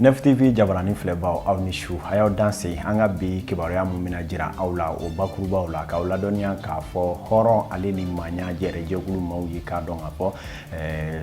Nef TV jabarani filɛbaw, aw ni su, a y'aw danse. An ka bi kibaruya mun bɛna jira aw la, o bakurubaw la, k'aw ladɔnniya k'a fɔ hɔrɔn ale ni maaya jɛrɛjɛkulu maaw ye, k'a dɔn k'a fɔ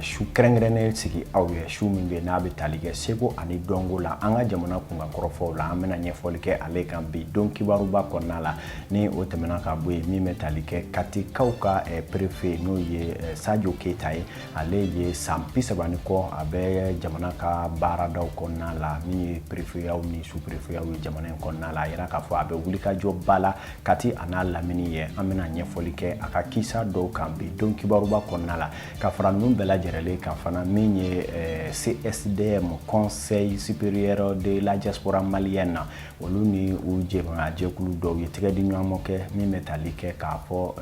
su kɛrɛnkɛrɛnnen sigi aw ye, su min bɛ n'a bɛ tali kɛ seko ani dɔnko la an ka jamana kunkan kɔrɔfɔw la. An bɛna ɲɛfɔli kɛ ale kan bi don kibaruba kɔnɔna la. Ni o tɛmɛna ka bɔ yen, min bɛ tali kɛ Katikaw ka préfet, n'o ye Sajo Keyita ye, ale ye san 30 ni kɔ a bɛ jamana ka baaradaw kɔnɔna la, min ye préfetyaw ni sous-préfetyaw ye jamana in kɔnɔna la. A yira k'a fɔ a bɛ wulikajɔba la Kati a n'a lamini ye. An bɛna ɲɛfɔli kɛ a ka kisa dɔw kan bi don kibaruba kɔnɔna la. Ka fara ninnu bɛɛ lajɛrɛlen kan fana, min ye CSDM, Conseil supérieur de la diaspora malienne na, olu ni u jɛmaga jɛkulu dɔw ye tɛgɛ di ɲɔgɔn kɛ, min bɛ tali kɛ k'a fɔ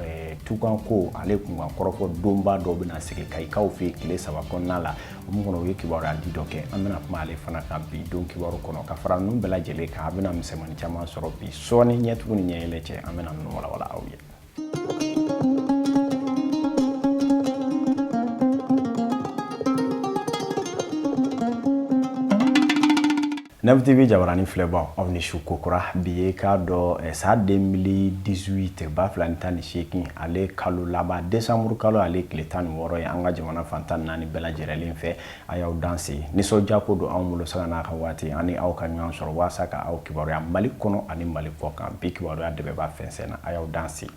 tukanko ale kunkan kɔrɔfɔ donba dɔw bɛna sigi Kayikaw fɛ yen tile 3 kɔnɔna la. O min kɔnɔ, u ye kibaruya di dɔ kɛ, an bɛna kuma ale fana kan bi don kibaru kɔnɔ. Ka fara ninnu bɛɛ lajɛlen kan, a bɛna misɛnmanin caman sɔrɔ bi sɔɔni. Ɲɛtugu ni ɲɛyɛlɛ cɛ, an bɛna ninnu walawala aw ye. Nef TV jabarani filɛbaw, aw ni su kokura. Bi ye k'a dɔn san 2018, 2018, ale kalo laban, décembre kalo, ale tile 16 ye, an ka jamana fan 14 bɛɛ lajɛrɛlen fɛ, a y'aw danse. Nisɔndiya ko don anw bolo, sanga n'a ka waati an ni aw ka ɲɔgɔn sɔrɔ walasa ka aw kibaruya Mali kɔnɔ ani Mali kɔ kan. Bi kibaruya dɛbɛba fɛnsɛn na, a y'aw danse.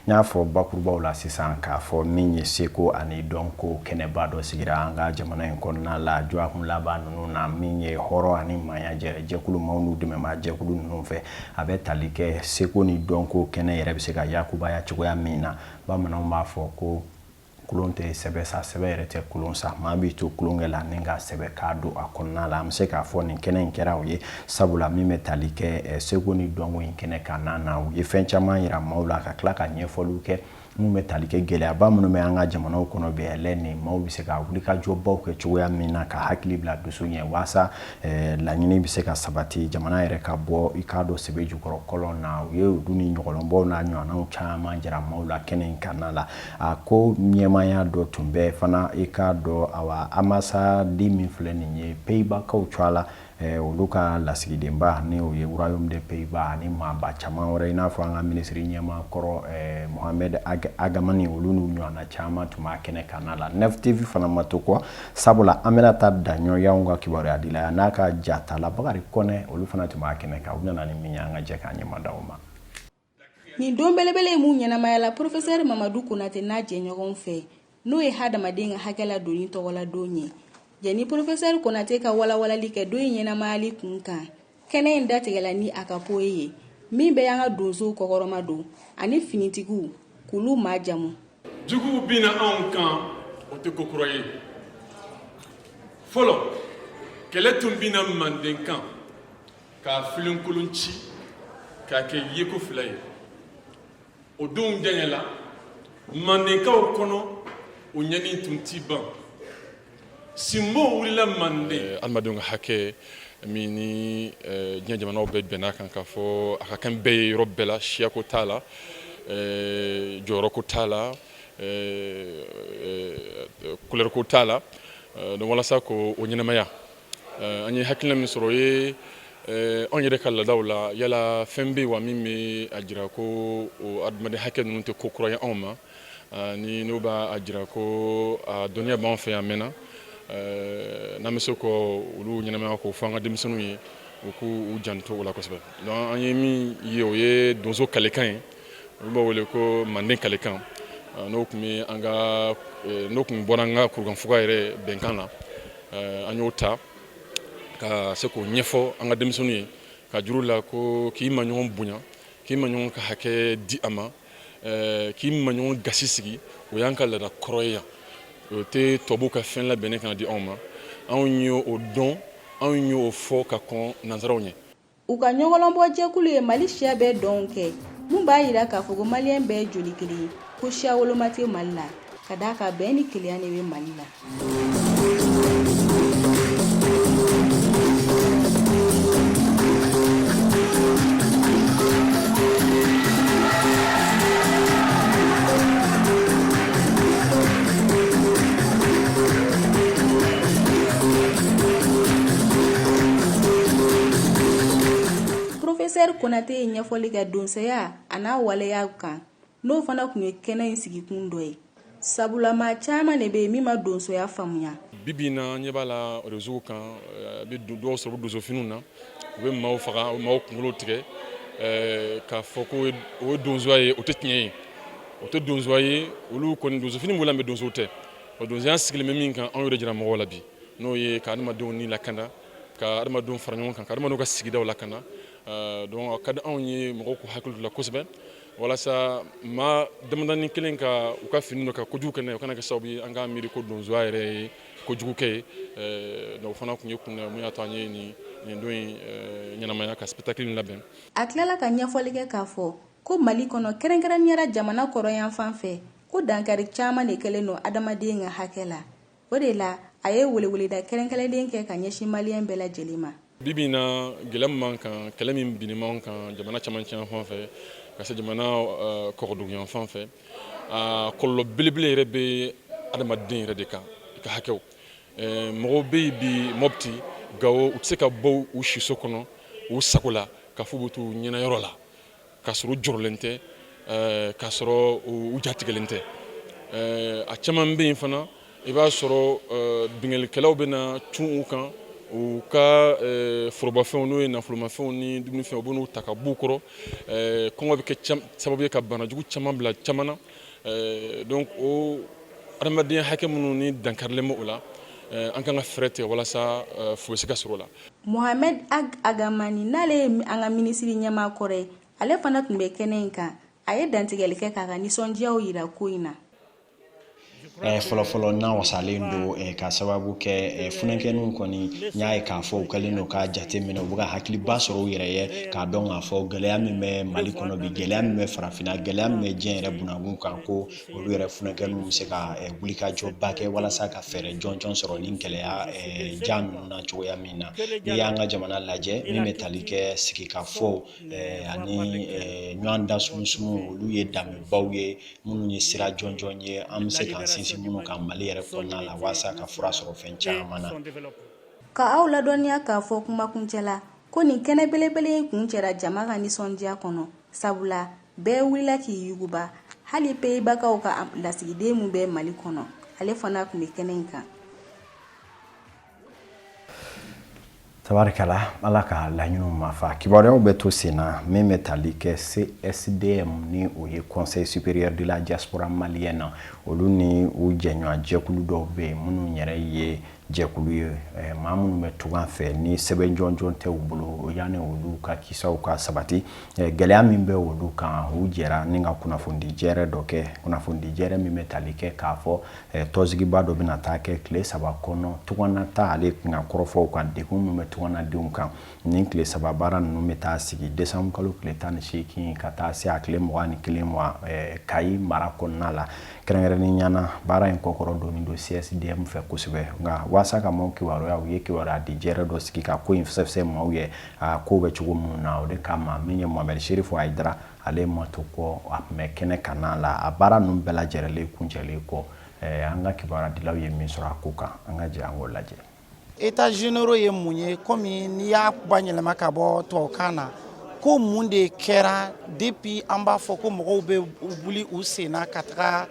N y'a fɔ bakurubaw la sisan k'a fɔ min ye seko ani dɔnko kɛnɛba dɔ sigira an ka jamana in kɔnɔna la dɔgɔkun laban ninnu na, min ye hɔrɔn ani maaya jɛrɛ jɛkulu maaw n'u dɛmɛbaa jɛkulu ninnu fɛ. A bɛ tali kɛ seko ni dɔnko kɛnɛ yɛrɛ bɛ se ka yakubaya cogoya min na. Bamananw b'a fɔ ko kulon tɛ sɛbɛ sa, sɛbɛ yɛrɛ tɛ kulon sa, maa b'i to kulonkɛ la ni ka sɛbɛ k'a don a kɔnɔna la. An bɛ se k'a fɔ nin kɛnɛ in kɛra o ye, sabula min bɛ tali kɛ seko ni dɔnko in kɛnɛ kan na, u ye fɛn caman yira maaw la, ka tila ka ɲɛfɔliw kɛ minnu bɛ tali kɛ gɛlɛyaba minnu bɛ an ka jamanaw kɔnɔ bi yɛlɛ ni maaw bɛ se ka wulikajɔbaw kɛ cogoya min na, ka hakili bila dusu ɲɛ walasa laɲini bɛ se ka sabati, jamana yɛrɛ ka bɔ i k'a dɔn sɛbɛ jukɔrɔ kɔlɔn na. U ye olu ni ɲɔgɔlɔnbɔw n'a ɲɔgɔnnaw caman jira maaw la kɛnɛ in kanna la. A ko ɲɛmaaya dɔ tun bɛ fana, i k'a dɔn, awa, ambassade min filɛ nin ye Pays-Bas-kaw cogoya la, olu ka lasigidenba, ni o ye Royaume de Pays-Bas, ani maaba caman wɛrɛ, i n'a fɔ an ka minisiri ɲɛmaa kɔrɔ Mohamed Agamani, olu n'u ɲɔgɔnna caman tun b'a kɛnɛ kanna la. Nef TV fana ma to kɔ, sabula an bɛna taa daɲɔ y'anw ka kibaruya dila yan n'a ka jatala Bakari Kɔnɛ, olu fana tun b'a kɛnɛ kan. U nana ni min ye, an ka jɛ k'a ɲɛmada o ma. Nin don belebele ye mun ɲɛnamaya la professeur Mamadu Konate n'a jɛɲɔgɔnw fɛ, n'o ye hadamaden ka hakɛ ladonni tɔgɔla don ye. Jɛni professeur Konate ka walawalali kɛ don in ɲɛnamayali kun kan, kɛnɛ in datigɛla ni a ka poyi ye, min bɛ y'an ka donsow kɔkɔrɔma don ani finitigiw k'olu majamu. Juguw binna anw kan, o tɛ ko kura ye. Fɔlɔ, kɛlɛ tun binna Manden kan k'a filenkolon ci k'a kɛ yeko fila ye. O donw janyala Mandenkaw kɔnɔ, o ɲani tun ti ban. Sinbow wulila Manden. Adamadenw ka hakɛ min ni diɲɛ jamanaw bɛɛ bɛn'a kan k'a fɔ a ka kan bɛɛ ye yɔrɔ bɛɛ la, siyako t'a la, jɔyɔrɔko t'a la, couleur ko t'a la. Donc walasa k'o ɲɛnamaya, an ye hakilina min sɔrɔ o ye anw yɛrɛ ka laadaw la, yala fɛn bɛ yen wa min bɛ a jira ko o adamaden hakɛ ninnu tɛ ko kura ye anw ma, ni n'o b'a jira ko a dɔnniya b'an fɛ yan mɛnna, n'an bɛ se ka olu ɲɛnamaya k'o fɔ an ka denmisɛnninw ye, u k'u janto o la kosɛbɛ. Donc an ye min ye, o ye donso kalekan ye, olu b'a wele ko Manden kalekan, n'o tun bɛ an ka n'o tun bɔra an ka kurukanfuga yɛrɛ bɛnkan na. An y'o ta ka se k'o ɲɛfɔ an ka denmisɛnninw ye, ka juru la ko k'i ma ɲɔgɔn bonya, k'i ma ɲɔgɔn ka hakɛ di a ma, k'i ma ɲɔgɔn gasi sigi, o y'an ka laada kɔrɔ ye yan. O tɛ tubabuw ka fɛn labɛnnen ka na di anw ma. Anw ye o dɔn, anw y'o fɔ ka kɔn nansaraw ɲɛ. U ka ɲɔgɔlɔnbɔ jɛkulu ye Mali siya bɛɛ dɔnw kɛ, mun b'a yira k'a fɔ ko Maliyɛn bɛɛ ye joli kelen ye, ko siya woloma tɛ Mali la, ka d'a kan bɛn ni kelenya de bɛ Mali la. Professeur Konate ye ɲɛfɔli kɛ donsoya a n'a waleya kan, n'o fana tun ye kɛnɛ in sigikun dɔ ye, sabula maa caman de bɛ yen min ma donsoya faamuya. Bi bi in na, ɲɛ b'a la réseau kan, a bɛ dɔw sɔrɔ donsofiniw na, u bɛ maaw faga, u bɛ maaw kunkolo tigɛ k'a fɔ ko o ye donsoya ye. O tɛ tiɲɛ ye, o tɛ donsoya ye. Olu kɔni, donsofini b'u la, mais donso tɛ. O donsoya sigilen bɛ min kan, anw yɛrɛ jira mɔgɔw la bi, n'o ye ka adamadenw ni lakana, ka adamadenw fara ɲɔgɔn kan, ka adamadenw ka sigidaw lakana. Donc a ka di anw ye mɔgɔw k'u hakili to la kosɛbɛ, walasa maa damadani kelen ka u ka fini dɔ ka kojugu kɛ n'a ye, o kana kɛ sababu ye an k'a miiri ko donsoya yɛrɛ ye kojugukɛ ye. Donc o fana tun ye kun mun y'a to an ye nin don in ɲɛnamaya, ka spectacle in labɛn. A tilala ka ɲɛfɔli kɛ k'a fɔ ko Mali kɔnɔ, kɛrɛnkɛrɛnnenya jamana kɔrɔnyanfan fɛ, ko dankari caman de kɛlen don adamaden ka hakɛ la. O de la, a ye weleweleda kɛrɛnkɛrɛnlen kɛ ka ɲɛsin Maliyɛn bɛɛ lajɛlen ma. Bi bi in na, gɛlɛya min b'an kan, kɛlɛ min binnen b'an kan jamana camancɛ fan fɛ ka se jamana kɔgɔduguyan fan fɛ, a kɔlɔlɔ belebele yɛrɛ bɛ adamaden yɛrɛ de kan, i ka hakɛw. Mɔgɔw bɛ yen bi, Mɔpti, Gawo, u tɛ se ka bɔ u siso kɔnɔ u sago la k'a fɔ u bɛ t'u ɲɛnayɔrɔ la k'a sɔrɔ u jɔrɔlen tɛ, k'a sɔrɔ u jatigɛlen tɛ. A caman bɛ yen fana, i b'a sɔrɔ binkannikɛlaw bɛ na cun u kan, u ka forobafɛnw, n'o ye nafolomafɛnw ni dumunifɛnw, u bɛ n'u ta ka b'u kɔrɔ. Kɔngɔ bɛ kɛ sababu ye ka banajugu caman bila caman na. Donc o adamadenya hakɛ minnu ni dankarilen bɛ o la, an kan ka fɛɛrɛ tigɛ walasa fu bɛ se ka sɔrɔ o la. Mohamed Ag Agamani, n'ale ye an ka minisiri ɲɛmaa kɔrɔ ye, ale fana tun bɛ kɛnɛ in kan. A ye dantigɛli kɛ k'a ka nisɔndiyaw yira ko in na. Fɔlɔfɔlɔ n'a wasalen don ka sababu kɛ funɛkɛninw kɔni, n y'a ye k'a fɔ u kɛlen don k'a jate minɛ, u bɛ ka hakiliba sɔrɔ u yɛrɛ ye, k'a dɔn k'a fɔ gɛlɛya min bɛ Mali kɔnɔ bi, gɛlɛya min bɛ farafinna, gɛlɛya min bɛ diɲɛ yɛrɛ bunakun kan, ko olu yɛrɛ funɛkɛninw bɛ se ka wulikajɔba kɛ walasa ka fɛɛrɛ jɔnjɔn sɔrɔ ni gɛlɛya ja ninnu na cogoya min na. N'i y'an ka jamana lajɛ, min bɛ tali kɛ sigikafɔ ani ɲɔgɔn da sumusumu, olu ye danbebaw ye minnu ye sira jɔnjɔn ye an bɛ se k'an sinsin minnu kan Mali yɛrɛ kɔnɔna la walasa ka fura sɔrɔ fɛn caman na. Ka aw ladɔnniya k'a fɔ kumakuncɛ la ko nin kɛnɛ belebele in kun cɛra jama ka nisɔndiya kɔnɔ, sabula bɛɛ wulila k'i yuguba. Hali Pays-Bas-kaw ka lasigiden min bɛ Mali kɔnɔ, ale fana tun bɛ kɛnɛ in kan. Tabarikala, Ala ka laɲiniw mafa. Kibaruyaw bɛ to sen na. Min bɛ tali kɛ CSDM, ni o ye Conseil supérieur de la diaspora malienne na, olu ni u jɛɲɔgɔn jɛkulu dɔw bɛ yen minnu yɛrɛ ye jɛkulu ye maa minnu bɛ tunga fɛ ni sɛbɛn jɔnjɔn tɛ u bolo, yanni olu ka kisaw ka sabati, gɛlɛya min bɛ olu kan, u jɛra ni ka kunnafonidi jɛrɛ dɔ kɛ, kunnafonidi jɛrɛ min bɛ tali kɛ k'a fɔ tɔnsigiba dɔ bɛna taa kɛ tile 3 kɔnɔ, tungana ta ale kunna kɔrɔfɔw kan, degun min bɛ tunganadenw kan. Nin tile 3 baara ninnu bɛ taa sigi décembre kalo tile 18 ka taa se a tile 21 ma Kayi mara kɔnɔna la. Kɛrɛnkɛrɛnnenya na, baara in kɔkɔrɔ donnen don CSDM fɛ kosɛbɛ. Nka walasa ka maaw kibaruya, u ye kibaruya di jɛrɛ dɔ sigi ka ko in fɛsɛfɛsɛ maaw ye, a ko bɛ cogo minnu na. O de kama, min ye Mohamed Chérif Haïdara, ale ma to kɔ, a tun bɛ kɛnɛ kanna la. A baara ninnu bɛɛ lajɛlen kuncɛlen kɔ, an ka kibaruya ye min sɔrɔ a ko kan, an ka jɛ an k'o lajɛ. États généraux ye mun ye? Komi n'i y'a ba yɛlɛma ka bɔ tubabukan na, ko mun de kɛra depuis an b'a fɔ ko mɔgɔw bɛ wuli u sen na ka taga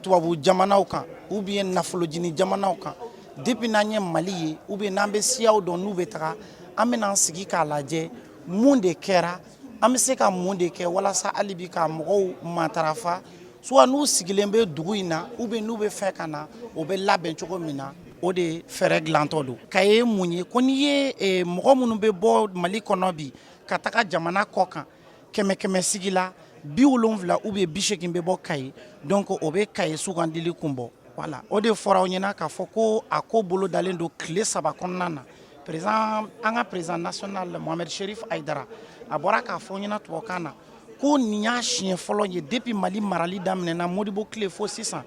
tubabu jamanaw kan ou bien nafolojini jamanaw kan? Depuis n'an ye Mali ye ou bien n'an bɛ siyaw dɔn n'u bɛ taga, an bɛna an sigi k'a lajɛ mun de kɛra, an bɛ se ka mun de kɛ walasa hali bi ka mɔgɔw matarafa, soit n'u sigilen bɛ dugu in na ou bien n'u bɛ fɛ ka na, o bɛ labɛn cogo min na. O de fɛɛrɛ dilantɔ don. Ka ye mun ye? Ko n'i ye mɔgɔ minnu bɛ bɔ Mali kɔnɔ bi ka taga jamana kɔ kan, kɛmɛ kɛmɛ sigi la, 70 ou bien 80 bɛ bɔ Kayi. Donc o bɛ Kayi sugandili kun bɔ. Voilà, o de fɔra aw ɲɛna k'a fɔ ko a ko bolo dalen don tile 3 kɔnɔna na. Président, an ka président national Mohamed Chérif Haïdara, a bɔra k'a fɔ ɲɛna tubabukan na ko nin y'a siɲɛ fɔlɔ ye depuis Mali marali daminɛna, Modibo tile fo sisan,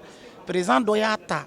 président dɔ y'a ta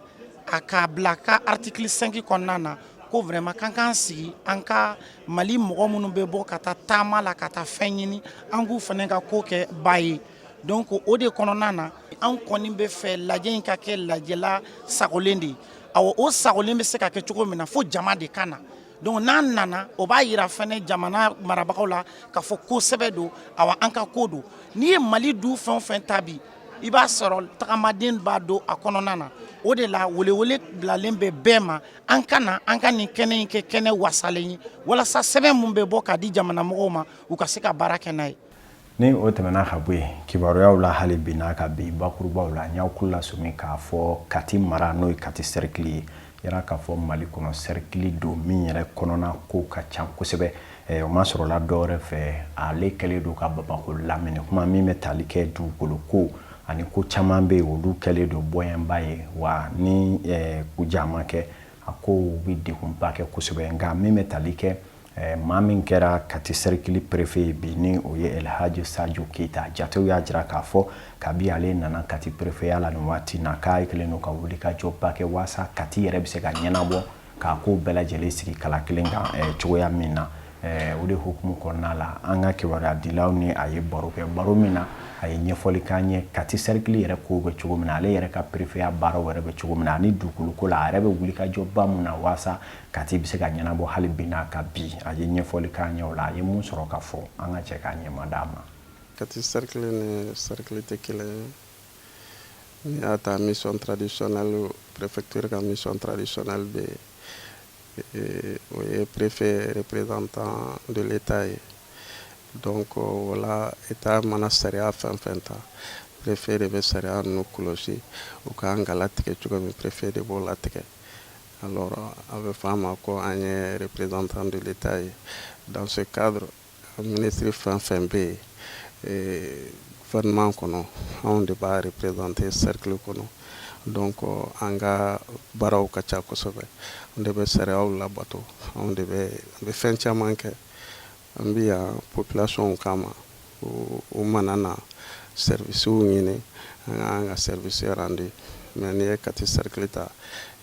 a k'a bila ka article 5 kɔnɔna na ko vraiment k'an k'an sigi, an ka Mali mɔgɔ minnu bɛ bɔ ka taa taama la, ka taa fɛn ɲini, an k'u fana ka ko kɛ ba ye. Donc o de kɔnɔna na, an kɔni bɛ fɛ lajɛ in ka kɛ lajɛla sagolen de ye. Awɔ, o sagolen bɛ se ka kɛ cogo min na, fo jama de ka na. Donc n'an nana, o b'a yira fɛnɛ jamana marabagaw la k'a fɔ ko sɛbɛ don, awa an ka ko don. N'i ye Mali du fɛn o fɛn ta bi, i b'a sɔrɔ tagamaden b'a don a kɔnɔna na. O de la welewele bilalen bɛ bɛɛ ma, an ka na an ka nin kɛnɛ in kɛ kɛnɛ wasalen ye, walasa sɛbɛn min bɛ bɔ k'a di jamana mɔgɔw ma, u ka se ka baara kɛ n'a ye. Ni o tɛmɛna ka bɔ yen, kibaruyaw la hali bi n'a ka bi bakurubaw la, n y'aw tulo lasɔmi k'a fɔ Kati mara, n'o ye Kati cercle ye, yala k'a fɔ Mali kɔnɔ cercle don min yɛrɛ kɔnɔna ko ka ca kosɛbɛ. O ma sɔrɔla dɔwɛrɛ fɛ, ale kɛlen don ka Bamakɔ lamini kuma min bɛ tali kɛ dugukolo ko ani ko caman bɛ yen, olu kɛlen don bɔɲɛba ye wa. Ni jama kɛ, a ko bɛ degunba kɛ kosɛbɛ. Nka min bɛ tali kɛ maa min kɛra Kati cercle préfet ye bi, ni o ye Elhaji Sajo Keyita, jatew y'a jira k'a fɔ kabi ale nana Kati préfet ya la nin waati na, k'a kɛlen don ka wuli ka jɔba kɛ waasa Kati yɛrɛ bɛ se ka ɲɛnabɔ, k'a ko bɛɛ lajɛlen sigi kala kelen kan cogoya min na. O de hukumu kɔnɔna la, an ka kibaruyadilaw ni a ye baro kɛ, baro min na a ye ɲɛfɔli k'an ye Kati cercle yɛrɛ kow bɛ cogo min na, ale yɛrɛ ka préfet ya baaraw yɛrɛ bɛ cogo min na, ani dugukolo ko la, a yɛrɛ bɛ wuli ka jɔba mun na waasa Kati bɛ se ka ɲɛnabɔ hali bi n'a ka bi. A ye ɲɛfɔli k'an ye o la. A ye mun sɔrɔ ka fɔ, an ka cɛ k'a ɲɛma d'a ma. Kati cercle ni cercle tɛ kelen ye. N'i y'a ta mission traditionnelle, préfecture ka mission traditionnelle bɛ yen, o ye préfet représentant de l'État ye. Donc o la, État mana sariya fɛn fɛn ta, préfet de bɛ sariya ninnu kɔlɔsi. U kan ka latigɛ cogo min, préfet de b'o latigɛ. Alors a bɛ fɔ an ma ko an ye représentant de l'État ye. Dans ce cadre, ministre fɛn fɛn bɛ yen gouvernement kɔnɔ, anw de b'a représenter cercle kɔnɔ. Donc an ka baaraw ka ca kosɛbɛ. An de bɛ sariyaw labato, anw de bɛ an bɛ fɛn caman kɛ. An bɛ yan population kama. U mana na service ɲini, an k'an ka service rendu. Mais n'i ye Kati cercle ta,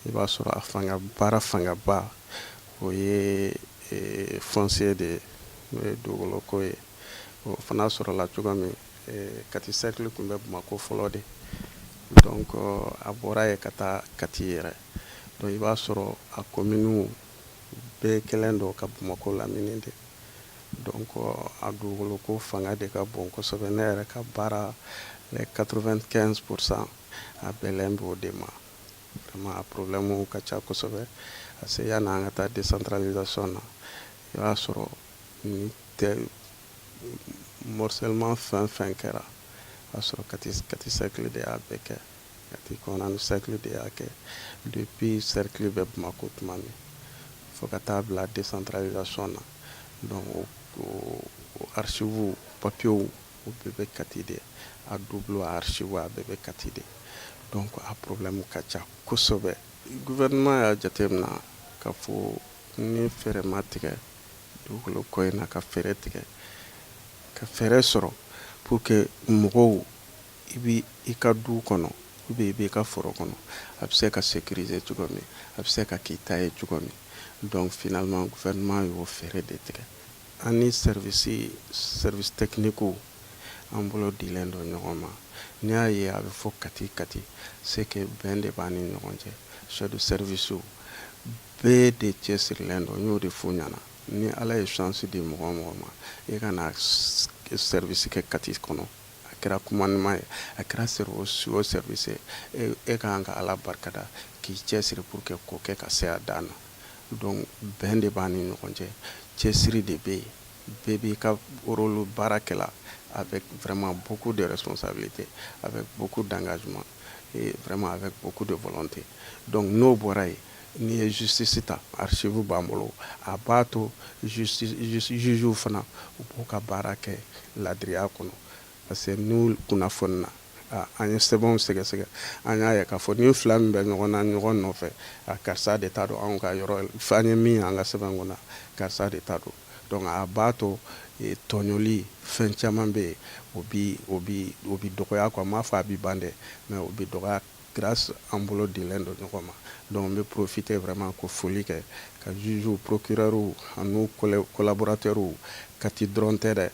i b'a sɔrɔ a fanga baara fangaba, o ye foncier de ye, n'o ye dugukolo ko ye. O fana sɔrɔla cogo min, Kati cercle tun bɛ Bamakɔ fɔlɔ de. Donc a bɔra yen ka taa Kati yɛrɛ. Donc i b'a sɔrɔ a communes bɛɛ kɛlen don ka Bamakɔ lamini de. Donc a dugukolo ko fanga de ka bon kosɛbɛ. Ne yɛrɛ ka baara, les 95 %, a bɛnnen b'o de ma. Vraiment, a problème ka ca kosɛbɛ, parce que yanni an ka taa décentralisation na, i b'a sɔrɔ ni tɛ morcellement fɛn fɛn kɛra, o y'a sɔrɔ Kati cercle de y'a bɛɛ kɛ. Kati kɔnɔna ni cercle de y'a kɛ depuis cercle bɛ Bamakɔ tuma min fo ka taa bila décentralisation na. Donc o archive papiers, o bɛɛ bɛ Kati de. A double archive, a bɛɛ bɛ Kati de. Donc a problème ka ca kosɛbɛ. Gouvernement y'a jateminɛ k'a fɔ ni fɛɛrɛ ma tigɛ dugukolo ko in na, ka fɛɛrɛ tigɛ, ka fɛɛrɛ sɔrɔ pour que mɔgɔw, i bi i ka du kɔnɔ ou bien i b'i ka foro kɔnɔ, a bɛ se ka sécuriser cogo min, a bɛ se ka k'i ta ye cogo min. Donc finalement, gouvernement y'o fɛɛrɛ de tigɛ. An ni service technique, an bolo dilen don ɲɔgɔn ma. N'i y'a ye a bɛ fɔ Kati Kati, c'est que bɛn de b'an ni ɲɔgɔn cɛ. Chef de service bɛɛ de cɛsirilen don. N y'o de f'u ɲɛna: ni Ala ye chance di mɔgɔ o mɔgɔ ma, i ka na service kɛ Kati kɔnɔ, a kɛra commandement ye, a kɛra service o service ye, e ka kan ka Ala barikada k'i cɛsiri pour que k'o kɛ ka se a dan na. Donc bɛn de b'an ni ɲɔgɔn cɛ, cɛsiri de bɛ yen, bɛɛ b'i ka rôle baara kɛ la avec vraiment beaucoup de responsabilité, avec beaucoup d'engagement et vraiment avec beaucoup de volonté. Donc n'o bɔra yen, n'i ye justice ta, archive b'an bolo. A b'a to justice juge fana, u b'u ka baara kɛ ladiriya kɔnɔ, parce que n'u kunnafoni na, an ye sɛbɛnw sɛgɛsɛgɛ, an y'a ye k'a fɔ ni fila min bɛ ɲɔgɔn na ɲɔgɔn nɔfɛ, a karisa de ta don. Anw ka yɔrɔ, an ye min ye an ka sɛbɛn kɔnɔ, karisa de ta don. Donc a b'a to tɔɲɔli fɛn caman bɛ yen, o bi dɔgɔya quoi. N m'a fɔ a bi ban dɛ, mais o bi dɔgɔya grâce an bolo dilen don ɲɔgɔn ma. Donc n bɛ profiter vraiment ko foli kɛ ka juges, procureurs ani collaborateurs. Kati dɔrɔn tɛ dɛ,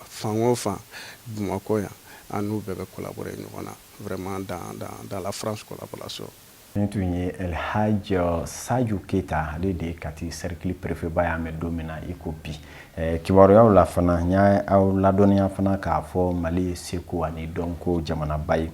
fan o fan Bamakɔ yan, an n'u bɛɛ bɛ collaborer ɲɔgɔn na, vraiment dans la franche collaboration. Nin tun ye Elhaj Sadio Keita, ale de ye Kati cercle préfet ba ye an bɛ don min na i ko bi. Kibaruyaw la fana, n y'aw ladɔnniya fana k'a fɔ Mali ye seko ani dɔnko jamanaba ye.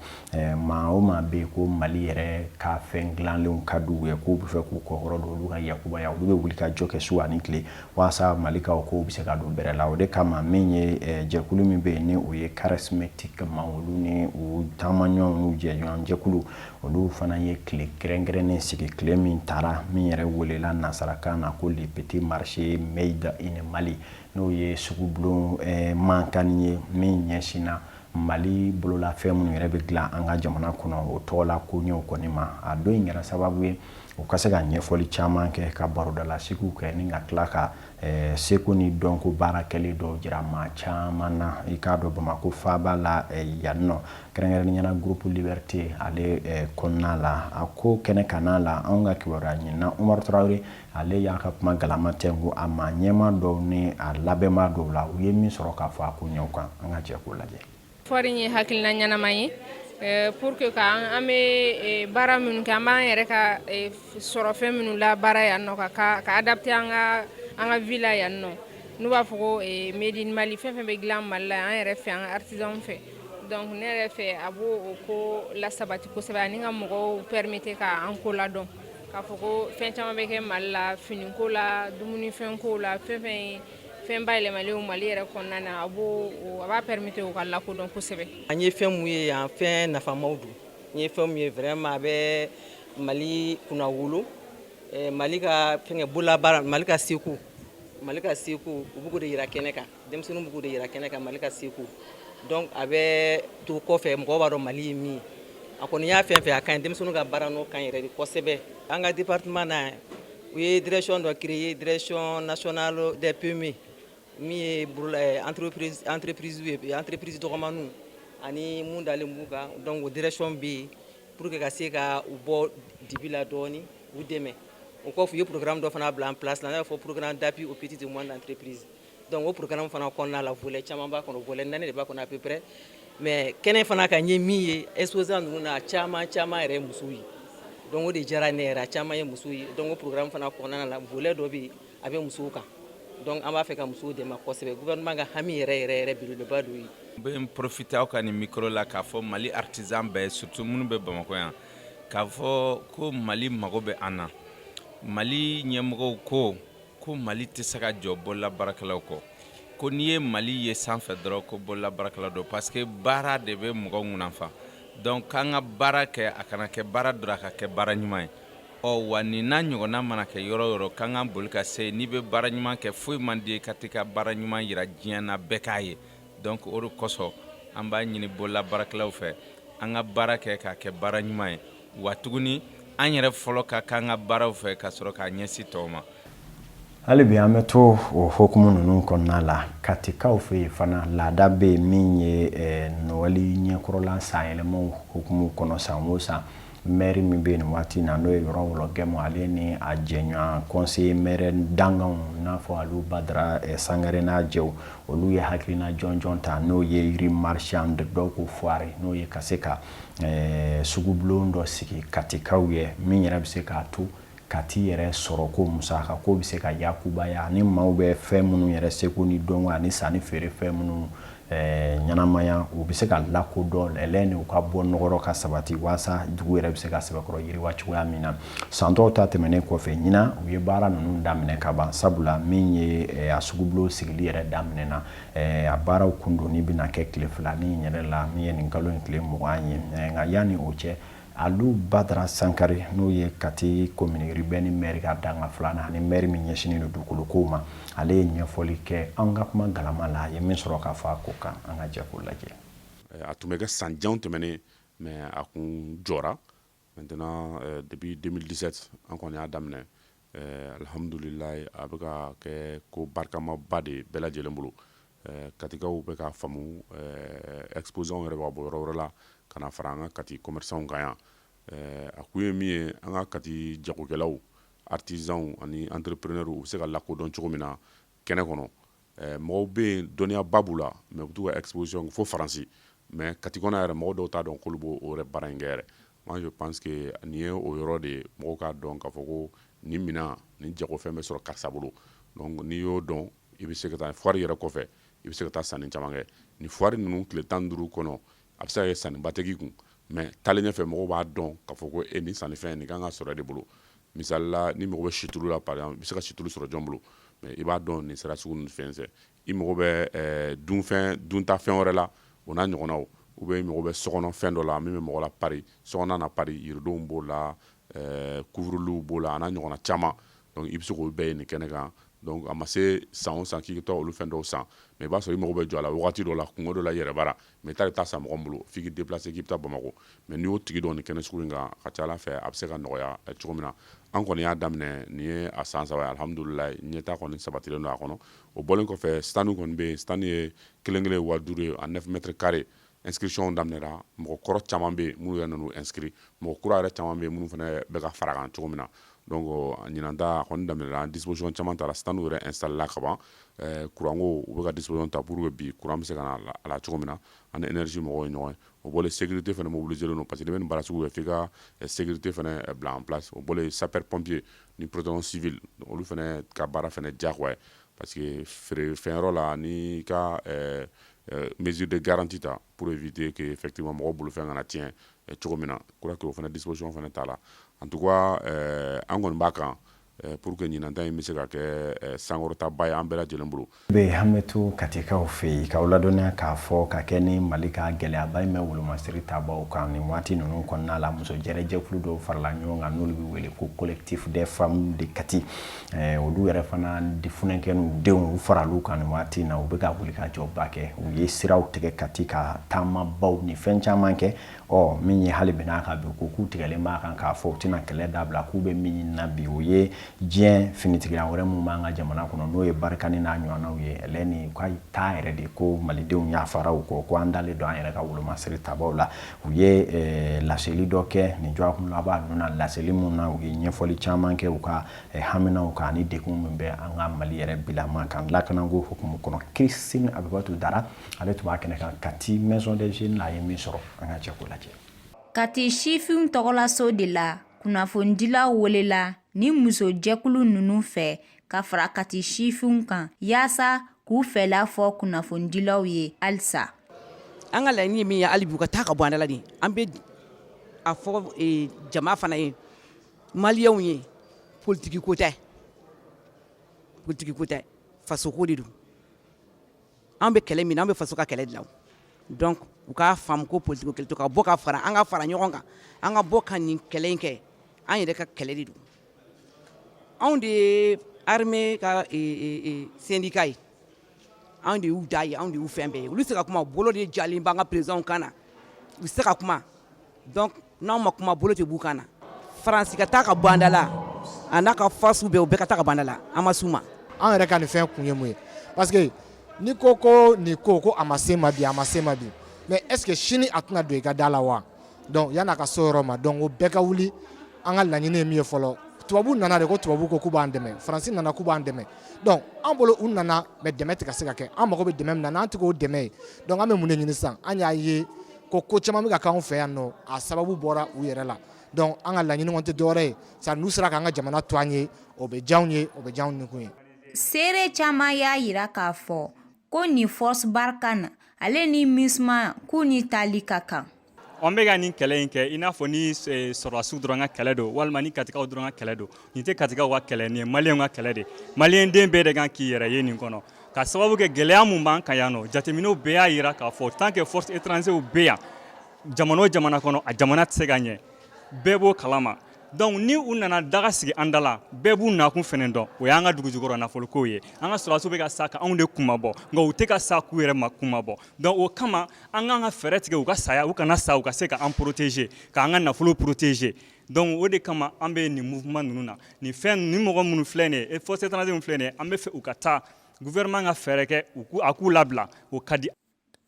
Maa o maa bɛ yen ko Mali yɛrɛ ka fɛn dilanlenw ka d'u ye, k'u bɛ fɛ k'u kɔkɔrɔ don olu ka yakubaya, olu bɛ wuli ka jɔ kɛ su ani tile walasa Mali ka kow bɛ se ka don bɛrɛ la. O de kama min ye jɛkulu min bɛ yen ni o ye charismatique ma, olu ni u taamaɲɔgɔnw n'u jɛɲɔgɔn jɛkulu, olu fana ye tile kɛrɛnkɛrɛnnen sigi, tile min taara min yɛrɛ welela nansarakan na ko le petit marché made in Mali, n'o ye sugubulon mankanni ye min ɲɛsinna Mali bololafɛn minnu yɛrɛ bɛ dilan an ka jamana kɔnɔ, o tɔgɔla koɲɛw kɔni ma. A don in kɛra sababu ye u ka se ka ɲɛfɔli caman kɛ, ka barodalasigiw kɛ, ni ka tila ka seko ni dɔnko baara kɛlen dɔw jira maa caman na. I k'a dɔn, Bamakɔ faaba la yan nɔ, kɛrɛnkɛrɛnnenya la groupe Liberté ale kɔnɔna la, a ko kɛnɛ kana la, anw ka kibaruya ɲinina Umaru Tarawele, ale y'a ka kuma galama tɛnku a ma ɲɛma dɔw ni a labɛnba dɔw la, u ye min sɔrɔ k'a fɔ a ko ɲɛw kan. An ka jɛ k'o lajɛ. Foire in ye hakilina ɲɛnama ye pour que ka an bɛ baara minnu kɛ, an b'an yɛrɛ ka sɔrɔfɛn minnu la baara yan nɔ, ka adapter an ka vie la yan nɔ. N'u b'a fɔ ko made in Mali, fɛn fɛn bɛ dilan Mali la, an yɛrɛ fɛ, an ka artisanw fɛ. Donc ne yɛrɛ fɛ, a b'o o ko lasabati kosɛbɛ, ani ka mɔgɔw permettre ka an ko ladɔn k'a fɔ ko fɛn caman bɛ kɛ Mali la, finiko la, dumunifɛnko la, fɛn fɛn ye fɛn bayɛlɛmalenw Mali yɛrɛ kɔnɔna na, a b'o a b'a permettre u ka lakodɔn kosɛbɛ. An ye fɛn mun ye yan, fɛn nafamaw don. N ye fɛn mun ye, vraiment a bɛ Mali kunnawolo, Mali ka fɛngɛ bololabaara, Mali ka seko, Mali ka seko, u b'o de yira kɛnɛ kan, denmisɛnninw b'o de yira kɛnɛ kan, Mali ka seko. Donc a bɛ to kɔfɛ, mɔgɔw b'a dɔn Mali ye min ye. A kɔni y'a fɛn fɛn, a ka ɲi, denmisɛnninw ka baara n'o ka ɲi yɛrɛ de kosɛbɛ. An ka département na, u ye direction dɔ créer, direction nationale des PME, min ye bolola entreprise ye, entreprise dɔgɔmaninw ani mun dalen b'u kan. Donc o direction bɛ yen pour que ka se ka u bɔ dibi la dɔɔni, u dɛmɛ. O kɔfɛ, u ye programme dɔ fana bila en place la, n'a bɛ fɔ programme d'appui aux petites et moyennes entreprises. Donc o programme fana kɔnɔna la, volet caman b'a kɔnɔ, volet 4 de b'a kɔnɔ à peu près. Mais kɛnɛ fana kan, n ye min ye exposant ninnu na, a caman caman yɛrɛ ye musow ye. Donc o de diyara ne yɛrɛ, a caman ye musow ye. Donc o programme fana kɔnɔna la, volet dɔ bɛ yen, a bɛ musow kan. Donc an b'a fɛ ka musow dɛmɛ kosɛbɛ. Gouvernement ka hami yɛrɛ yɛrɛ yɛrɛ belebeleba dɔ ye. N bɛ n profiter aw ka nin micro la k'a fɔ Mali artisan bɛɛ, surtout minnu bɛ Bamakɔ yan, k'a fɔ ko Mali mago bɛ an na. Mali ɲɛmɔgɔw ko Mali tɛ se ka jɔ bolola baarakɛlaw kɔ, ko n'i ye Mali ye sanfɛ dɔrɔn, ko bolola baarakɛlaw don, parce que baara de bɛ mɔgɔ ŋunanfa. Donc k'an ka baara kɛ, a kana kɛ baara dɔrɔn, a ka kɛ baara ɲuman ye. Ɔ wa nin n'a ɲɔgɔnna mana kɛ yɔrɔ o yɔrɔ, k'an ka boli ka se. N'i bɛ baara ɲuman kɛ, foyi man di ka t'i ka baara ɲuman yira diɲɛ na, bɛɛ k'a ye. Donc o de kosɔn an b'a ɲini bolola baarakɛlaw fɛ, an ka baara kɛ k'a kɛ baara ɲuman ye. Wa tuguni, an yɛrɛ fɔlɔ ka k'an ka baaraw fɛ ka sɔrɔ k'a ɲɛsin tɔw ma. Hali bi an bɛ to o hukumu ninnu kɔnɔna la. Katikaw fɛ yen fana, laada bɛ yen min ye nɔwɛli ɲɛkɔrɔla sanyɛlɛmaw hukumu kɔnɔ, san o san, maire min bɛ yen nin waati na, n'o ye Yɔrɔ Wɔlɔ Gɛmu, ale ni a jɛɲɔgɔn conseiller maire danganw, n'a fɔ Alu Badara Sangare n'a jɛw, olu ye hakilina jɔnjɔn ta, n'o ye rue marchande, dɔw ko foire, n'o ye ka se ka sugubulon dɔ sigi Katikaw ye, min yɛrɛ bɛ se k'a to Kati yɛrɛ sɔrɔ ko musaka ko bɛ se ka yakubaya, ani maaw bɛ fɛn minnu yɛrɛ seko ni dɔnko ani sanni feere fɛn minnu ɲɛnamaya, u bɛ se ka lakodɔn lɛ ni u ka bɔ nɔgɔ ka sabati, walasa dugu yɛrɛ bɛ se ka sɛbɛkɔrɔ yiriwa cogoya min na. San tɔw ta tɛmɛnen kɔfɛ, ɲinan u ye baara ninnu daminɛ ka ban, sabula min ye a sugubulon sigili yɛrɛ daminɛna, a baaraw kundonni bɛna kɛ tile 2 ni yɛrɛ la, min ye nin kalo in tile 20 ye. Nka yanni o cɛ, Alu Badara Sankare, n'o ye Kati commune urbaine maire ka danga filanan ani maire min ɲɛsinnen don dugukolo kow ma, ale ye ɲɛfɔli kɛ an ka kuma galama la, a ye min sɔrɔ k'a fɔ a ko kan. An ka jɛ k'o lajɛ. A tun bɛ kɛ san jan tɛmɛnen, mais a kun jɔra. Maintenant, depuis 2017 an kɔni y'a daminɛ. Alhamdulilayi, a bɛ ka kɛ ko barikamaba de bɛɛ lajɛlen bolo. Katikaw bɛ k'a faamu, exposants yɛrɛ bɛ ka bɔ yɔrɔ wɛrɛ la ka na fara an ka Kati commerçants kan yan. A kun ye min ye, an ka Kati jagokɛlaw, artisans ani entrepreneurs, u bɛ se ka lakodɔn cogo min na kɛnɛ kɔnɔ. Mɔgɔw bɛ yen, dɔnniyaba b'u la, mais u bɛ t'u ka exposition fo Faransi, mais Kati kɔnɔ yɛrɛ, mɔgɔ dɔw t'a dɔn k'olu b'o yɛrɛ baara in kɛ yɛrɛ. Moi, je pense que nin ye o yɔrɔ de ye, mɔgɔw k'a dɔn k'a fɔ ko nin minɛn, nin jagofɛn bɛ sɔrɔ karisa bolo. Donc n'i y'o dɔn, i bɛ se ka taa foire yɛrɛ kɔfɛ, i bɛ se ka taa sanni caman kɛ. Nin foire ninnu tile 15 kɔnɔ, a bɛ se ka kɛ sanniba tɛ k'i kun, mais taalen ɲɛfɛ, mɔgɔw b'a dɔn k'a fɔ ko e nin sannifɛn nin kan ka sɔrɔ e de bolo. Misali la, ni mago bɛ situlu la par exemple, i bɛ se ka situlu sɔrɔ jɔn bolo? Mais i b'a dɔn nin sira sugu ninnu fɛn fɛ. I mago bɛ dunfɛn, duntafɛn wɛrɛ la, o n'a ɲɔgɔnnaw, ou bien i mago bɛ sokɔnɔ fɛn dɔ la min bɛ mɔgɔ la pari, sokɔnɔna na pari, yiridenw b'o la, couvre-litw b'o la, a n'a ɲɔgɔnna caman. Donc i bɛ se k'o bɛɛ ye nin kɛnɛ kan. Donc a ma se san o san k'i ka taa olu fɛn dɔw san, mais i b'a sɔrɔ i mago bɛ jɔ a la wagati dɔ la, kungo dɔ la i yɛrɛ bara, mais i t'a taa san mɔgɔ min bolo, f'i k'i déplacer k'i bɛ taa Bamakɔ. Mais n'i y'o tigi dɔn nin kɛnɛ sugu in kan, a ka ca Ala fɛ, a bɛ se ka nɔgɔya cogo min na. An kɔni y'a daminɛ, nin ye a san 3 ye, alhamdulilayi, ɲɛta kɔni sabatilen don a kɔnɔ. O bɔlen kɔfɛ, stand kɔni bɛ yen. Stand ye kelen kelen 5000 ye, a 9 mètres carrés. Inscription daminɛra, mɔgɔ kɔrɔ caman bɛ yen minnu yɛrɛ nan'u inscrit, mɔgɔ kura yɛrɛ caman bɛ yen minnu fana bɛ ka fara kan cogo min na. Donc ɲinan ta a kɔni daminɛra, disposition caman taara, stand yɛrɛ installé la ka ban. Courant ko, u bɛ ka disposition ta pour que bi courant bɛ se ka na a la cogo min na, ani énergie mɔgɔw ye ɲɔgɔn ye. O bɔlen, sécurité fana mobilisé don, parce que n'i bɛ nin baara sugu kɛ, f'i ka sécurité fana bila en place. O bɔlen, sapeur pompier ni protection civile, olu fana ka baara fana diyagoya ye, parce que feere fɛnyɔrɔ la, n'i ka mesure de garantie ta pour éviter que effectivement mɔgɔw bolofɛn kana tiɲɛ cogo min na, crois que o fana disposition fana t'a la. En tout cas, an kɔni b'a kan pour que ɲinan ta in bɛ se ka kɛ sankɔrɔtaba ye an bɛɛ lajɛlen bolo. Bɛ an bɛ to Katikaw fɛ yen k'aw ladɔnniya k'a fɔ ka kɛ ni Mali ka gɛlɛyaba in bɛ wolomasiri tabaw kan nin waati ninnu kɔnɔna la, muso jɛrɛjɛkulu dɔw farala ɲɔgɔn kan, n'olu bɛ wele ko Collectif des femmes de Kati. Olu yɛrɛ fana funɛnkɛ n'u denw, u faral'u kan nin waati in na, u bɛ ka wuli ka jɔba kɛ. U ye siraw tigɛ Kati ka taamabaw ni fɛn caman kɛ. Ɔ min ye hali bi n'a ka bi ko k'u tigɛlen b'a kan k'a fɔ u tɛna kɛlɛ dabila, k'u bɛ min ɲini na bi, o ye diɲɛ finitigiya wɛrɛ min b'an ka jamana kɔnɔ, n'o ye Barkhane n'a ɲɔgɔnnaw ye, ɛlɛ ni u ka taa yɛrɛ de ko malidenw yafara u kɔ, ko an dalen don an yɛrɛ ka wolomasiri tabaw la. U ye laseli dɔ kɛ nin dɔgɔkun laban ninnu na, laseli mun na u ye ɲɛfɔli caman kɛ u ka haminaw kan ani degun min bɛ an ka Mali yɛrɛ bilama kan lakanako hukumu kɔnɔ. Christine Abibatu Dara, ale tun b'a kɛnɛ kan Kati Maison des Jeunes, a ye min sɔrɔ, an ka jɛ k'o lajɛ. Kati sifinw tɔgɔlaso de la, kunnafonidilaw welela ni musojɛkulu ninnu fɛ ka fara Kati sifinw kan yaasa k'u fɛla fɔ kunnafonidilaw ye halisa. An ka laɲini ye min ye, hali bi u ka taa ka bɔ an da la de. An bɛ a fɔ jama fana ye, maliyɛnw ye, politiki ko tɛ, politiki ko tɛ, fasoko de don. An bɛ kɛlɛ min, an bɛ faso ka kɛlɛ dilan. Donc u k'a faamu ko politiki kɛlɛ, ka bɔ ka fara, an ka fara ɲɔgɔn kan, an ka bɔ ka nin kɛlɛ in kɛ. An yɛrɛ ka kɛlɛ de don. Anw de ye armée ka syndicat ye, anw de y'u da ye, anw de y'u fɛn bɛɛ ye. Olu se ka kuma, bolo de jalen b'an ka président kan na, u se ka kuma. Donc n'anw ma kuma, bolo tɛ b'u kan na. Faransi ka taa ka bɔ an da la, a n'a ka fasu bɛɛ, u bɛɛ ka taa ka bɔ an da la, an ma s'u ma. An yɛrɛ ka nin fɛn kun ye mun ye? Parce que n'i ko ko nin ko ko a ma se ma bi, a ma se ma bi, mais est ce que sini a tɛna don i ka da la wa? Donc yan'a ka se o yɔrɔ ma, donc o bɛɛ ka wuli. An ka laɲini ye min ye fɔlɔ, tubabu nana de ko tubabu ko k'u b'an dɛmɛ, Faransi nana k'u b'an dɛmɛ. Donc an bolo, u nana, mais dɛmɛ tɛ ka se ka kɛ. An mago bɛ dɛmɛ min na, n'an tɛ k'o dɛmɛ ye, donc an bɛ mun de ɲini sisan? An y'a ye ko ko caman bɛ ka k'anw fɛ yan nɔ, a sababu bɔra u yɛrɛ la. Donc an ka laɲini kɔni tɛ dɔwɛrɛ ye sa, n'u sera k'an ka jamana to an ye, o bɛ diya anw ye, o bɛ diya anw nikun ye. Seere caman y'a yira k'a fɔ ko nin Force Barkhane ale ni MINUSMA k'u ni taali ka kan. An bɛ ka nin kɛlɛ in kɛ i n'a fɔ ni sɔrɔdasiw dɔrɔn ka kɛlɛ don, walima ni Katikaw dɔrɔn ka kɛlɛ don. Nin tɛ Katikaw ka kɛlɛ, nin ye maliyɛnw ka kɛlɛ de. Maliyɛnden bɛɛ de kan k'i yɛrɛ ye nin kɔnɔ, ka sababu kɛ gɛlɛya mun b'an kan yan nɔ. Jateminɛw bɛɛ y'a jira k'a fɔ tant que force étrangère bɛ yan, jamana o jamana kɔnɔ, a jamana tɛ se ka ɲɛ, bɛɛ b'o kalama. Donc ni u nana daga sigi an da la, bɛɛ b'u nakun fɛnɛ dɔn, o y'an ka dugujukɔrɔ nafolokow ye. An ka sɔrɔdasiw bɛ ka sa ka anw de kunmabɔ, nka u tɛ ka sa k'u yɛrɛ ma kunmabɔ. Donc o kama, an k'an ka fɛɛrɛ tigɛ u ka saya, u kana sa, u ka se ka an protéger, k'an ka nafolo protéger. Donc o de kama an bɛ nin mouvement ninnu na. Nin fɛn ni mɔgɔ minnu filɛ nin ye, force étrangère minnu filɛ nin ye, an bɛ fɛ u ka taa, gouvernement ka fɛɛrɛ kɛ a k'u labila, o ka di.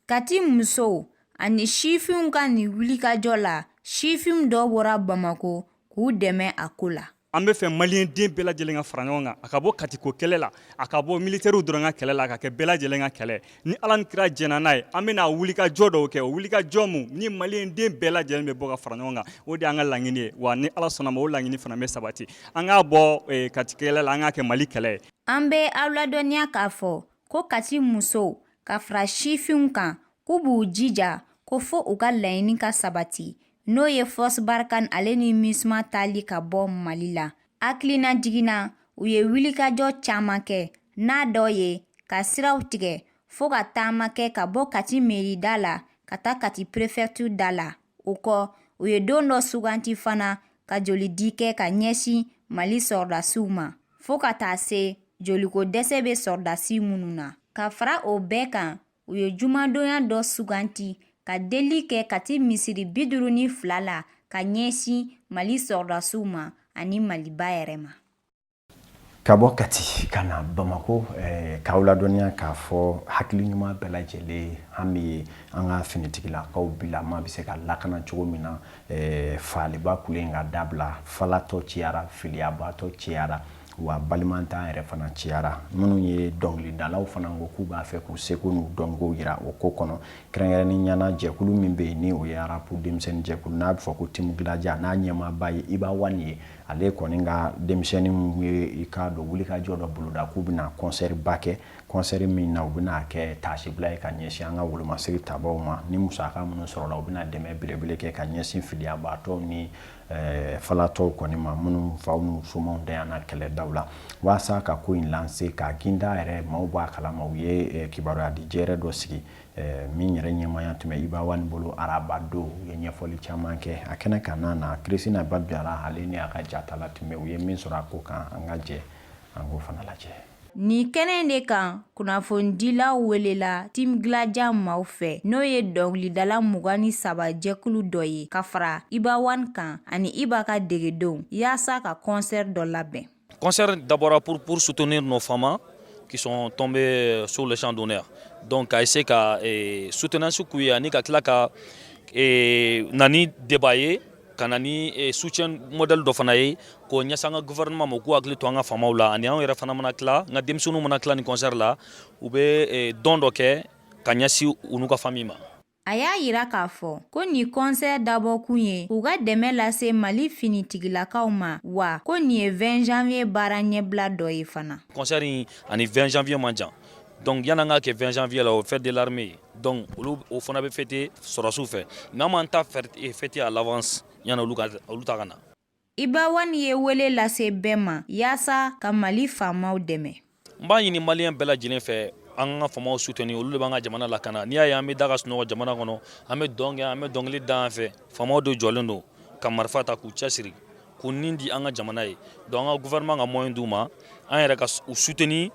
Kati musow ani sifinw ka nin wulikajɔ la, sifinw dɔ bɔra Bamako k'u dɛmɛ a ko la. An bɛ fɛ maliyɛnden bɛɛ lajɛlen ka fara ɲɔgɔn kan, a ka bɔ Katiko kɛlɛ la, a ka bɔ militaires dɔrɔn ka kɛlɛ la, a ka kɛ bɛɛ lajɛlen ka kɛlɛ. Ni Ala ni kira jɛnna n'a ye, an bɛna wulikajɔ dɔw kɛ, o wulikajɔ mun ni maliyɛnden bɛɛ lajɛlen bɛ bɔ ka fara ɲɔgɔn kan, o de y'an ka laɲini ye. Wa ni Ala sɔnna ma, o laɲini fana bɛ sabati. An k'a bɔ Kati kɛlɛ la, an k'a kɛ Mali kɛlɛ ye. An bɛ aw ladɔnniya k'a fɔ ko Kati musow ka fara sifinw kan, k'u b'u jija ko fo u ka laɲini ka sabati, n'o ye Force Barkhane ale ni MINUSMA taali ka bɔ Mali la. Hakilina jiginna, u ye wulikajɔ caman kɛ, n'a dɔ ye ka siraw tigɛ fo ka taama kɛ ka bɔ Kati mairie da la ka taa Kati préfecture da la. O kɔ, u ye don dɔ suganti fana ka jolidi kɛ ka ɲɛsin Mali sɔrɔdasiw ma, fo ka taa se joliko dɛsɛ bɛ sɔrɔdasi minnu na. Ka fara o bɛɛ kan, u ye jumadonya dɔ suganti ka deli kɛ Kati misiri 52 la ka ɲɛsin Mali sɔrɔdasiw ma ani Maliba yɛrɛ ma. Ka bɔ Kati ka na Bamako, k'aw ladɔnniya k'a fɔ hakili ɲuman bɛɛ lajɛlen hami ye an ka finitigilakaw bilama bɛ se ka lakana cogo min na, faaliba kule in ka dabila. Falatɔ ciyara, filiyabatɔ ciyara, wa balimantan yɛrɛ fana ciyara. Minnu ye dɔnkilidalaw fana ko k'u b'a fɛ k'u seko n'u dɔnko yira o ko kɔnɔ, kɛrɛnkɛrɛnnenya na jɛkulu min bɛ yen ni o ye rap denmisɛnnin jɛkulu n'a bɛ fɔ ko Team Gladia, n'a ɲɛmaaba ye Iba One ye, ale kɔni ka denmisɛnninw ye i k'a dɔn wulikajɔ dɔ boloda k'u bɛna concert ba kɛ, concert min na u bɛna kɛ taasibila ye ka ɲɛsin an ka wolomasiri tabaw ma. Ni musaka minnu sɔrɔla, u bɛna dɛmɛ belebele kɛ ka ɲɛsin filiyabaatɔw ni falatɔw kɔni ma, minnu faw n'u somaw dayana kɛlɛdaw la. Walasa ka ko in lancer k'a ginda yɛrɛ, maaw b'a kalama, u ye kibaruya di jɛrɛ dɔ sigi min yɛrɛ ɲɛmaaya tun bɛ Iba One bolo araba don. U ye ɲɛfɔli caman kɛ a kɛnɛ kan. N'a na Christina Badjara, ale ni a ka jatala tun bɛ, u ye min sɔrɔ a ko kan, an ka jɛ an k'o fana lajɛ. Nin kɛnɛ de kan, kunnafonidilaw welela Team Gladia maaw fɛ, n'o ye dɔnkilidala 23 jɛkulu dɔ ye ka fara Iba One kan ani Iba ka degedenw, yaasa ka concert dɔ labɛn. Concert d'abord pour soutenir nos FAMa qui sont tombés sur le champ d'honneur. Donc ka essayer ka soutenance k'u ye ani ka tila ka na ni débat ye, ka na ni soutien modèle dɔ fana ye k'o ɲɛsin an ka gouvernement ma, u k'u hakili to an ka faamaw la. Ani anw yɛrɛ fana mana tila, n ka denmisɛnninw mana tila ni concert la, u bɛ don dɔ kɛ ka ɲɛsin u n'u ka famille ma. A y'a yira k'a fɔ ko nin concert dabɔkun ye k'u ka dɛmɛ lase Mali finitigilakaw ma, wa ko nin ye 20 janvier baara ɲɛbila dɔ ye fana. Concert in ani 20 janvier man jan, donc yanni an k'a kɛ 20 janvier la, o fête de l'armée, donc olu o fana bɛ fêter sɔrɔdasiw fɛ, mais an b'an ta fêter à l'avance yanni olu ka olu ta ka na. Iba One ye wele lase bɛɛ ma yaasa ka Mali faamaw dɛmɛ. N b'a ɲini maliyɛn bɛɛ lajɛlen fɛ, an ka faamaw soutenir, olu de b'an ka jamana lakana. N'i y'a ye an bɛ da ka sunɔgɔ jamana kɔnɔ, an bɛ dɔn kɛ, an bɛ dɔnkili da an fɛ, faamaw de jɔlen don ka marifa ta k'u cɛsiri k'u nin di an ka jamana ye. Donc an ka gouvernement ka moyen d'u ma, an yɛrɛ ka u soutenir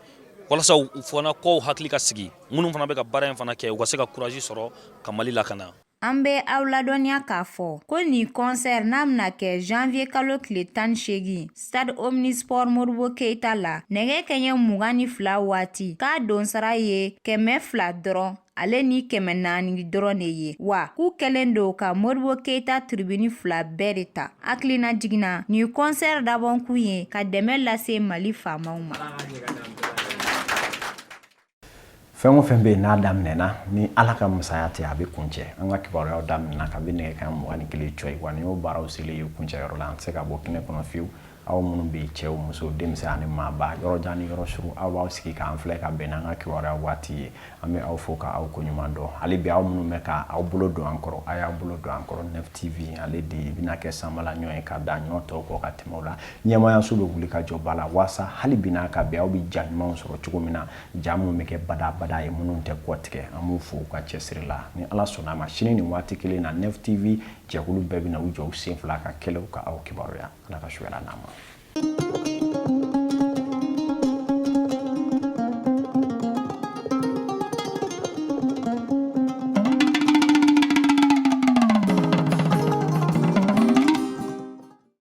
walasa u fana kɔw hakili ka sigi, minnu fana bɛ ka baara in fana kɛ, u ka se ka courage sɔrɔ ka Mali lakana. An bɛ aw ladɔnniya k'a fɔ ko nin concert n'a bɛna kɛ janvier kalo tile 18 stade Omnisport Modibo Keyita la, nɛgɛ kɛɲɛ 22 waati, k'a donsara ye 200 dɔrɔn ale ni 400 dɔrɔn de ye, wa k'u kɛlen don ka Modibo Keyita tribune fila bɛɛ de ta. Hakilina jiginna, nin concert dabɔkun ye ka dɛmɛ lase Mali faamaw ma. Fɛn o fɛn bɛ yen n'a daminɛna ni Ala ka masaya tɛ, a bɛ kuncɛ. An ka kibaruyaw daminɛna kabi nɛgɛ kanɲɛ 21 cɔyi, wa nin y'o baaraw selen ye kuncɛyɔrɔ la. An tɛ se ka bɔ kɛnɛ kɔnɔ fiyewu. Aw minnu bɛ yen, cɛw, musow, denmisɛn ani maaba, yɔrɔ jan ni yɔrɔ surun, aw b'aw sigi k'an filɛ ka bɛn n'an ka kibaruya waati ye, an bɛ aw fo ka aw ko ɲuman dɔn. Hali bi, aw minnu bɛ ka aw bolo don an kɔrɔ, a y'aw bolo don an kɔrɔ. Nef TV, ale de bɛna kɛ sanbala ɲɔ ye ka da ɲɔ tɔw kɔ ka tɛmɛ o la. Ɲɛmaayaso bɛ wuli ka jɔ ba la waasa hali bi n'a ka bɛn, aw bɛ ja ɲumanw sɔrɔ cogo min na, ja minnu bɛ kɛ badabada ye, minnu tɛ kɔ tigɛ. An b'u fo u ka cɛsiri la. Ni Ala sɔnna a ma, sini nin waati kelen na, Nef TV jɛkulu bɛɛ bɛna u jɔ u sen fila ka kɛlɛw ka aw kibaruya. Ala ka su hɛrɛ n'an ma.